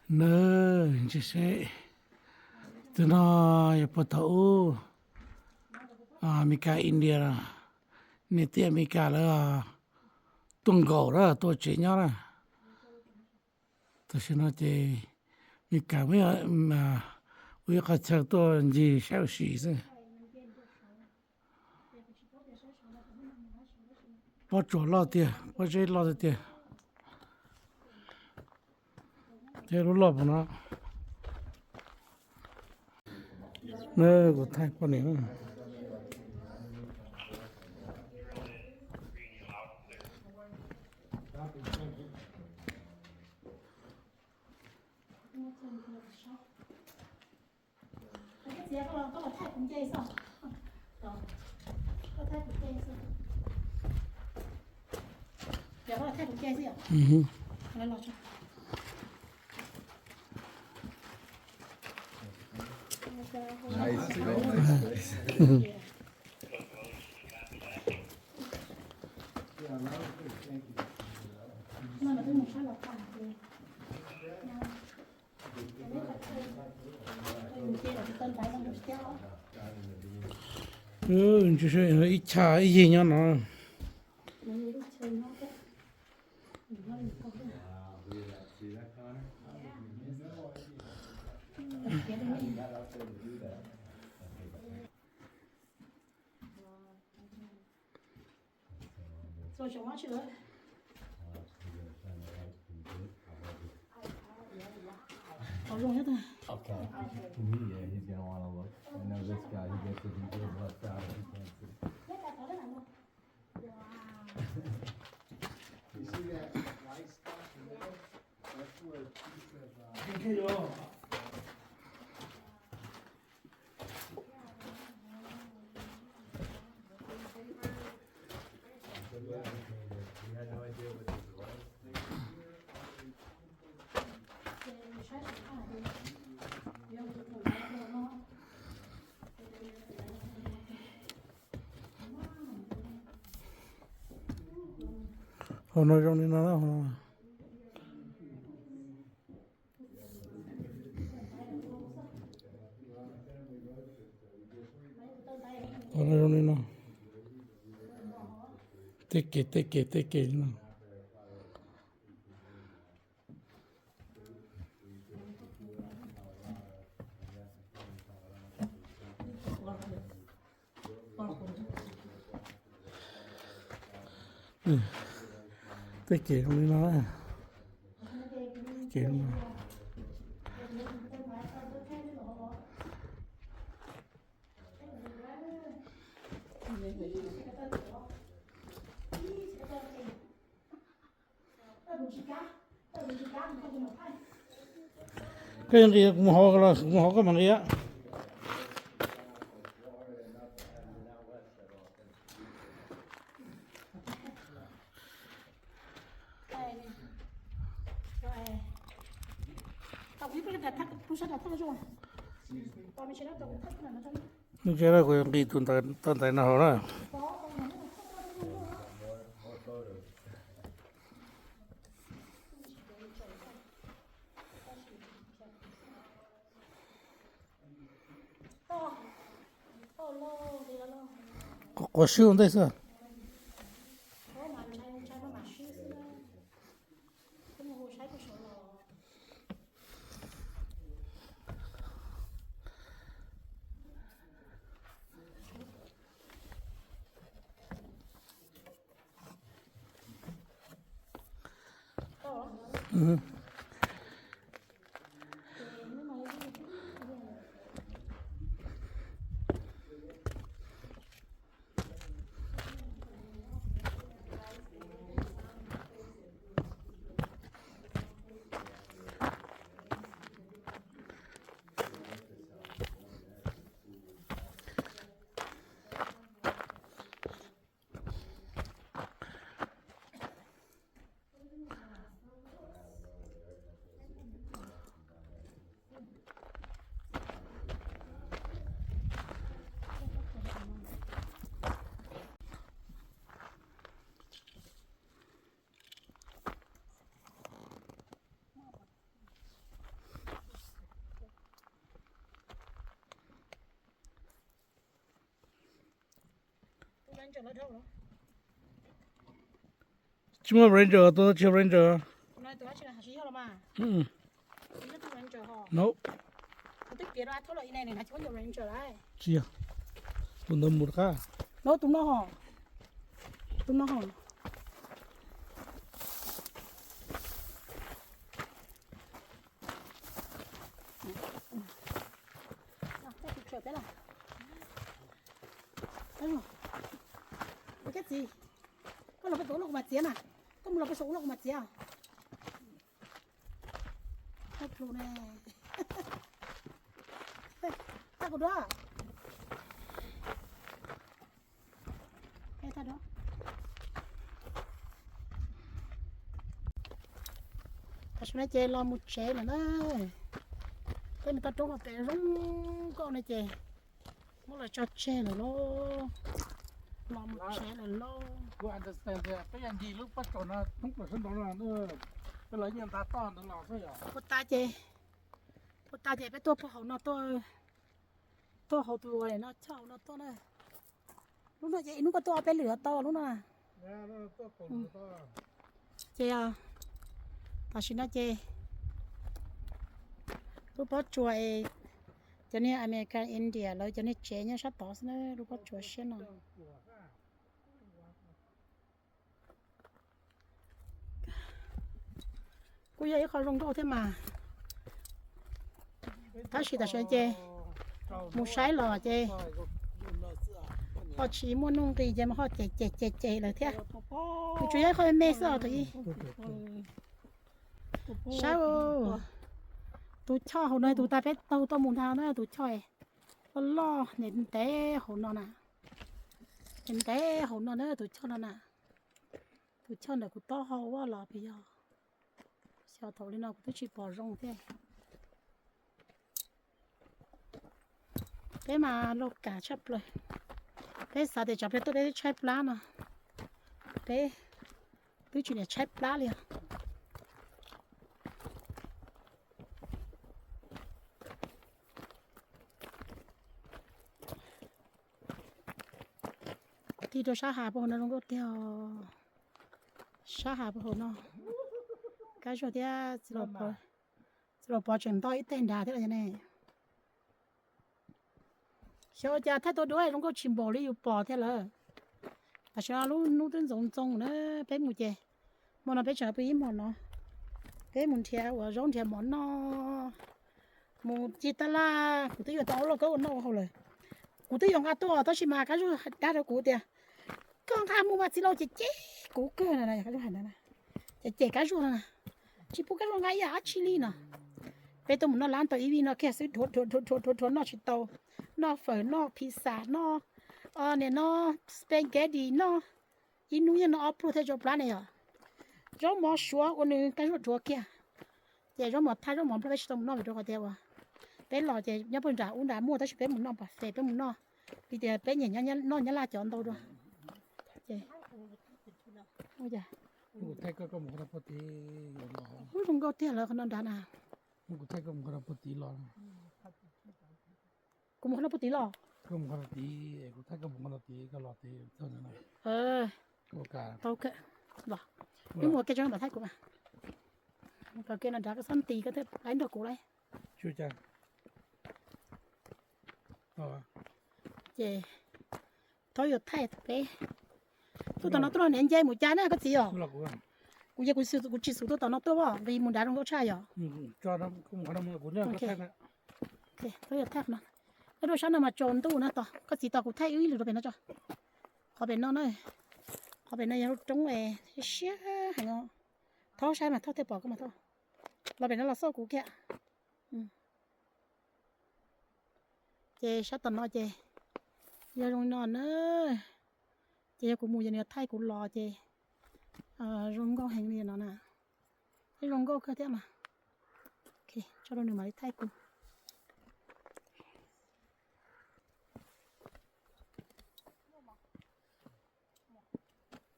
Nws ntshe seb, tus no yog puag thaum ub Amelikas India, niam txiv Amelikas lawv tuaj nkaum na, tuaj tsev nyob na. Tam sim no ces Amelikas ua ib qhov chaw tuaj ncig saib ua si xwb. Pob tsuas loj tiag, pob zeb loj tiag tiag. Thiab lub loj puas no. Kuv thaij poj niam. Ib chav ib yig nyob no. Hauv no zoo li no. Hauv no zoo li no. Tej kev tej kev tej kev li no. Tej kev zoo li no. Kev zoo no. Koj nqis, kuv mus hauv los kuv mus hauv koj mam nqis. Nws tsev no kuv nqis tus ntawd, tau ntawd no hauv na. Quav swb ua ntej xwb. Tsis muaj ranger, tus no tsis yog ranger. No. Tsis yog. Tus ntawd mus qab. No tus no ho. Tus no ho. Ua kab txiv, koj los peb tus ua loj kuv mam txiav na. Koj mus los peb saum ua loj kuv mam txiav. Tau plhu ne. Tau kuv dua. Tam sim no ces los mus tsev lawm na. Peb mus toj roob hauv pes zoo nkauj no ces muab los tso tseg lawm lauj. Los mus tsev lawm lauj. Peb yog ncig lub pob tsuas no thoob plaws sab nraud no, peb los nyob nta toj ntawd los xwb yom. Puas tas ces, puas tas ces peb tuaj puag hauv no tuaj, tuaj hauv tus no choj hauv no tuaj na. Lub no ces ib hnub koj tuaj ob peb lwm tau lub no. Ces tam sim no ces lub pob tsuas es cov niag American Indian lawv cov niag tsev nyob sab tod xwb na, lub pob tsuas siab no. Kuj yog ib qho zoo nkauj thiab mas. Tab sis tam sim no ces mus saib los ces ho tsis muaj nuj nqis ces mas ho cem cem cem cem lawm thiab. Nws tsuas yog ib qho me me xwb os. Tus ib, saib, tus choj hauv no, tus tas peb taug tuaj mus ntag na, tus choj loj loj ntev ntev hauv no na. Ntev ntev hauv no na, tus choj no na. Tus choj ntawm kuv taub hau los puas yog? Xyov thaum li no kuv twb tsis pom zoo thiab. Peb mas laug kam tshaj plaws. Peb xav tias tsam peb tuaj peb twb tshaib plab no, peb twb tsis niam tshaib plab li os. Tig rau sab hav puag hauv no zoo nkauj tiag. Sab hav puag hauv no, Kab Zuag thiab Txiv Laus Pov tseem ntoj ib teg nrad thiab los yog ne. Xyov ua cas thaij tau duab zoo nkauj tsis npaum li yus pom thiab lawm. Tam sim no lub hnub twb ntxoov ntxoo na, peb mus ces hmo no peb tseem pw ib hmos no, peb mus nrhiav ua zaub nrhiav mov noj, mus ci tab laj. Kuv twb yuav tau ua lauj kaub ua noj ua haus lawm. Kuv twb yuav nqa tuaj tab sis mas Kab Zuag hais rau kuv tias, koj nqa mus mas Txiv Laus ces cem kuv kawg na, Kab Zuag hais ntawd na, ces cem Kab Zuag no na, tsis pub Kab Zuag nqa ib yam dab tsi li no. Peb tuaj mus noj lab tau ib vij no kiag xwb, dhuav dhuav dhuav dhuav dhuav noj tsis tau, noj fawm noj pizza noj, niam no spaghetti noj, ib hnub yeej noj ob pluag thiab zaub plab ne yom. Zaub mov suav ua nws Kab Zuag rhuav kiag. Ces zaub mov thaj zaub mov nplog peb tsis tau mus noj vim rau qhov tias uas peb los ces nyob puag nram ub nram muaj tab sis peb mus noj buffet peb mus noj, vim tias peb nyiam noj Nyab Laj cov ntau dua. Ces zoo nkauj tiag lawm qhov no nrad na. Kuv mus qhov no puag tid los? Tau, wb mus ua kiag tso mam thaij kuv mas. Kawm kiag no nrad koj txhob nti koj thiaj laib nrog kuv lauj. Ces thaub yuav thaij peb. Tuaj tom no tuaj los niam nce mus cas na koj txiv os? Kuv ces kuv tsis xav tuaj tom no tuaj vim mus nrad zoo nkauj tshaj yom. Thaub yuav thaij no. Nyob rau sab no mas tsaus ntuj na, tos koj txiv tos kuv thaij wb ib lwm rau pem no tso. Qhov pem no na, qhov pem no yog lub roob siab heev. Thaub saib mas Thaub thiaj pom koj mas Thaub. Los pem no los xauj kuv kiag. Ces sab tom no ces yog zoo no na, ces yog kuv mus yog nws thaij kuv los ces zoo nkauj heev li no na. Zoo nkauj kawg thiab mas. Tso rau nws mam li thaij kuv.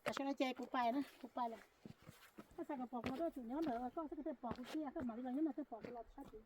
Tam sim no ces kuv pais na, kuv pais lawm. Koj xav kom pom kuv rau tsum nyob ntawd koj xwb koj thiaj pom kuv tiag, koj mam li los nyob no thiaj pom kuv los sab tid.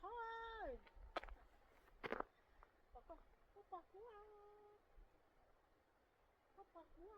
Thov ơi, koj pom kuv, koj pom kuv.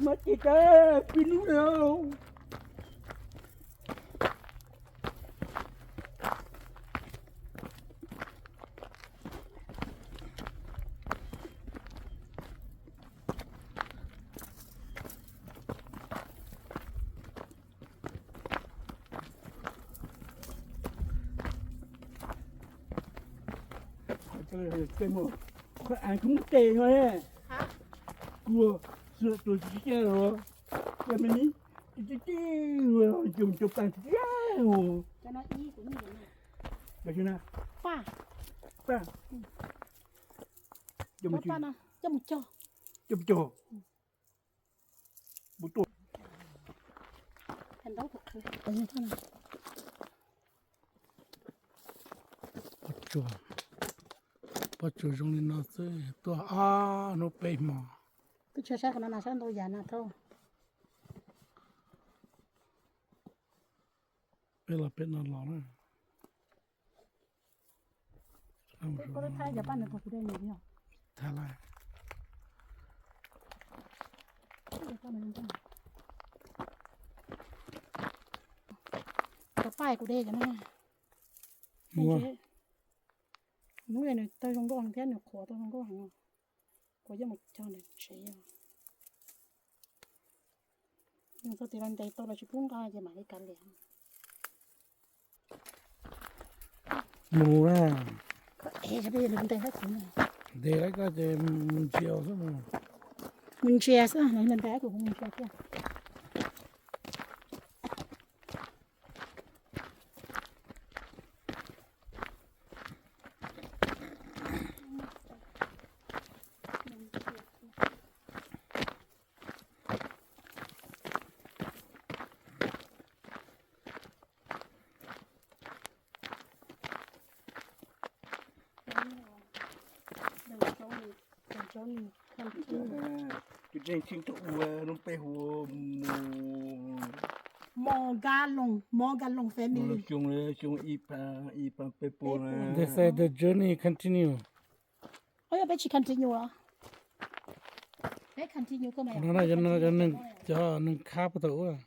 Mas ces kab pib lub no. Koj mus koj as koj muab tes no, kuv tus tsis cia los, cia me mi, ti ti ti, cov cov pas tiag. Cov no ib, cov no paj, paj, cov no coj mus cog, coj mus cog. Pob tsuas, pob tsuas zoo li no xwb tuaj ob hnub peb hmo. Twb tsis saib qhov no na, saib ntau yam na thaub. Peb los peb no los na. Koj twb thaij cov paj no rau kuv de nws yog. Thaij lawm. Cov paj kuv de cov no. Hnub no nws tawg zoo nkauj heev thiab nws qhuav tau zoo nkauj heev. Kuv coj mus cog ntawm tsev. Nws txog tid los ntes tau los tsis pub nqa ces mam li kav liam. Mus na. Ntes lawm koj ces mus ntsia xwb mus. Mus ntsia xwb, ntes kuv mus ntsia thiab. Tus tseem tsis tau ua lub npe hu mus. Mos Nkaj Loos, Mos Nkaj Loos family. Xyoo, xyoo ib phav, ib phav peb puas. They say the journey continue. Oj, yog peb tsis continue los? Peb continue koj mas. No na, cov neeg khab puag thaum ub.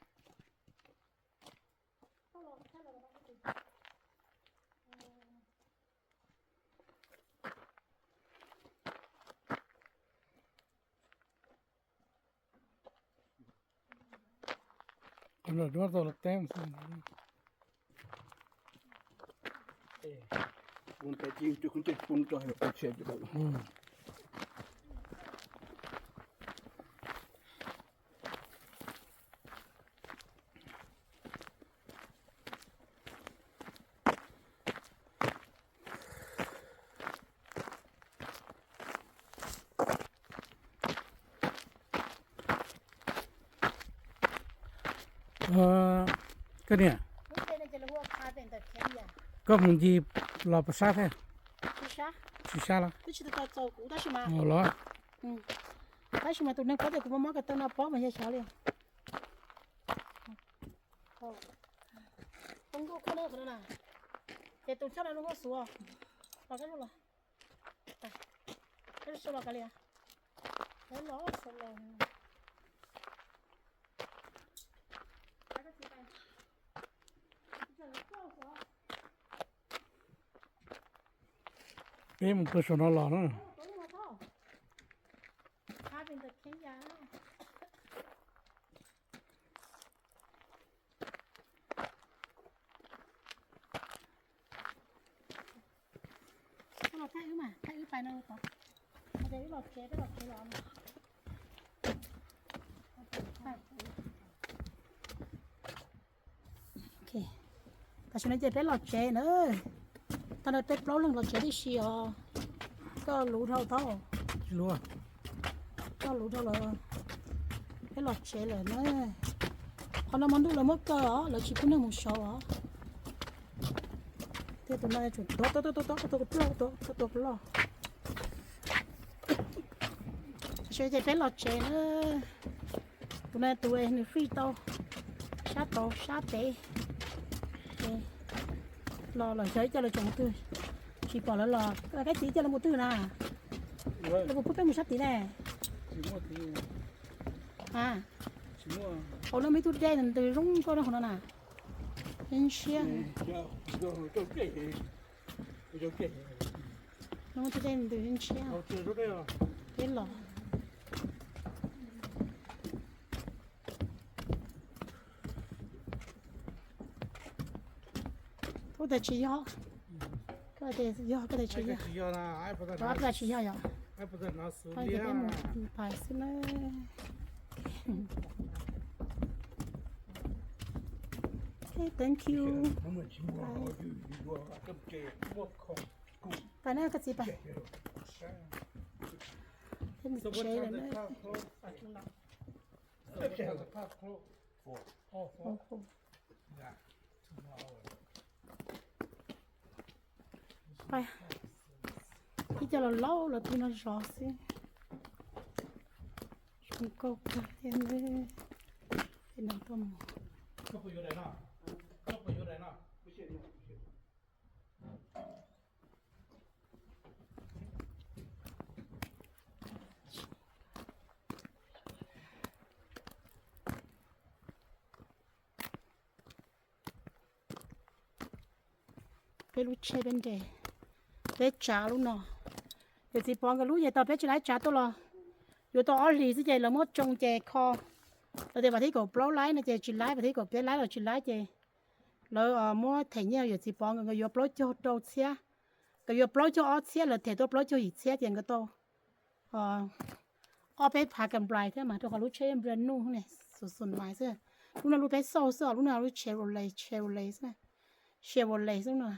Qhov no duab tau los teb xwb. Koj niam, koj mus ncig los puas sab thiab? Tsis sab los? Tab sis mas tus neeg paub tias kuv muaj mob ko taw no paub mas yog xyov li. Ces tus choj no kuj xuav los, los, los ka li, los, los. Peb mus pw saum no los na. Los thaij wb mas, thaij wb pais no tod. Ces wb los tsev, peb los tsev los. Tam sim no ces peb los tsev na. Tag no peb plaub leeg los tsev tib si os. Koj luv dhau tau. Koj luv dhau lawm. Peb los tsev lawm na. Qhov no hmo ntuj lawv muab kaw os, lawv tsis pub neeg mus saud os. Thiab tus no tseem tuav tuav tuav tuav tuav tuav kuv ploj, tuav tuav kuv loj. Tam sim ces peb los tsev na. Tus no tus nws fij tau sab tod sab pem. Los lawm xyov ib co lawv tseem mus twg, tsis pom lawv los. Koj txiv, ib co lawv mus twg na? Lawv puas pub peb mus sab tid ne? A, hauv no muaj ib tug dej ntws zoo nkauj hauv no na. Ntshiab. No muaj ib tug dej ntws ntshiab. Peb los. Koj tias tsis yog. Koj tias yog, koj tias tsis yog. Koj tias tsis yog yom. Peb mus pais xwb na. Ok, thank you. Pais na koj txiv, pais. Peb mus tsev lawm na. Pais, ib co laus laus los twb no zov xwb. Zoo nkauj kawg thiab ne. Peb lub tsheb peb nres, peb tsav lub no. Yawm txiv Pov nkawd lub ces tau peb tsis laib tsav tuaj los yuav tau ob hlis xwb ces lawv muab tsoo ces kho. Lawv tias vas thib kaum plaub laib no ces tsis laib, vas thib kaum peb laib los tsis laib ces lawv muab them nyiaj yawm txiv Pov nkawd, nkawd yuav plaub caug rau txhiab, nkawd yuav plaub caug ob txhiab, lawv them tuaj plaub caug yim txhiab ces nkawd tau ob peb phav kam nplais thiab mas rau qhov lub tsheb brand new ne, xum xum mais xwb. Lub no lub peb xauj xwb os, lub no lub Chevrolet, Chevrolet xwb, Chevrolet xwb no.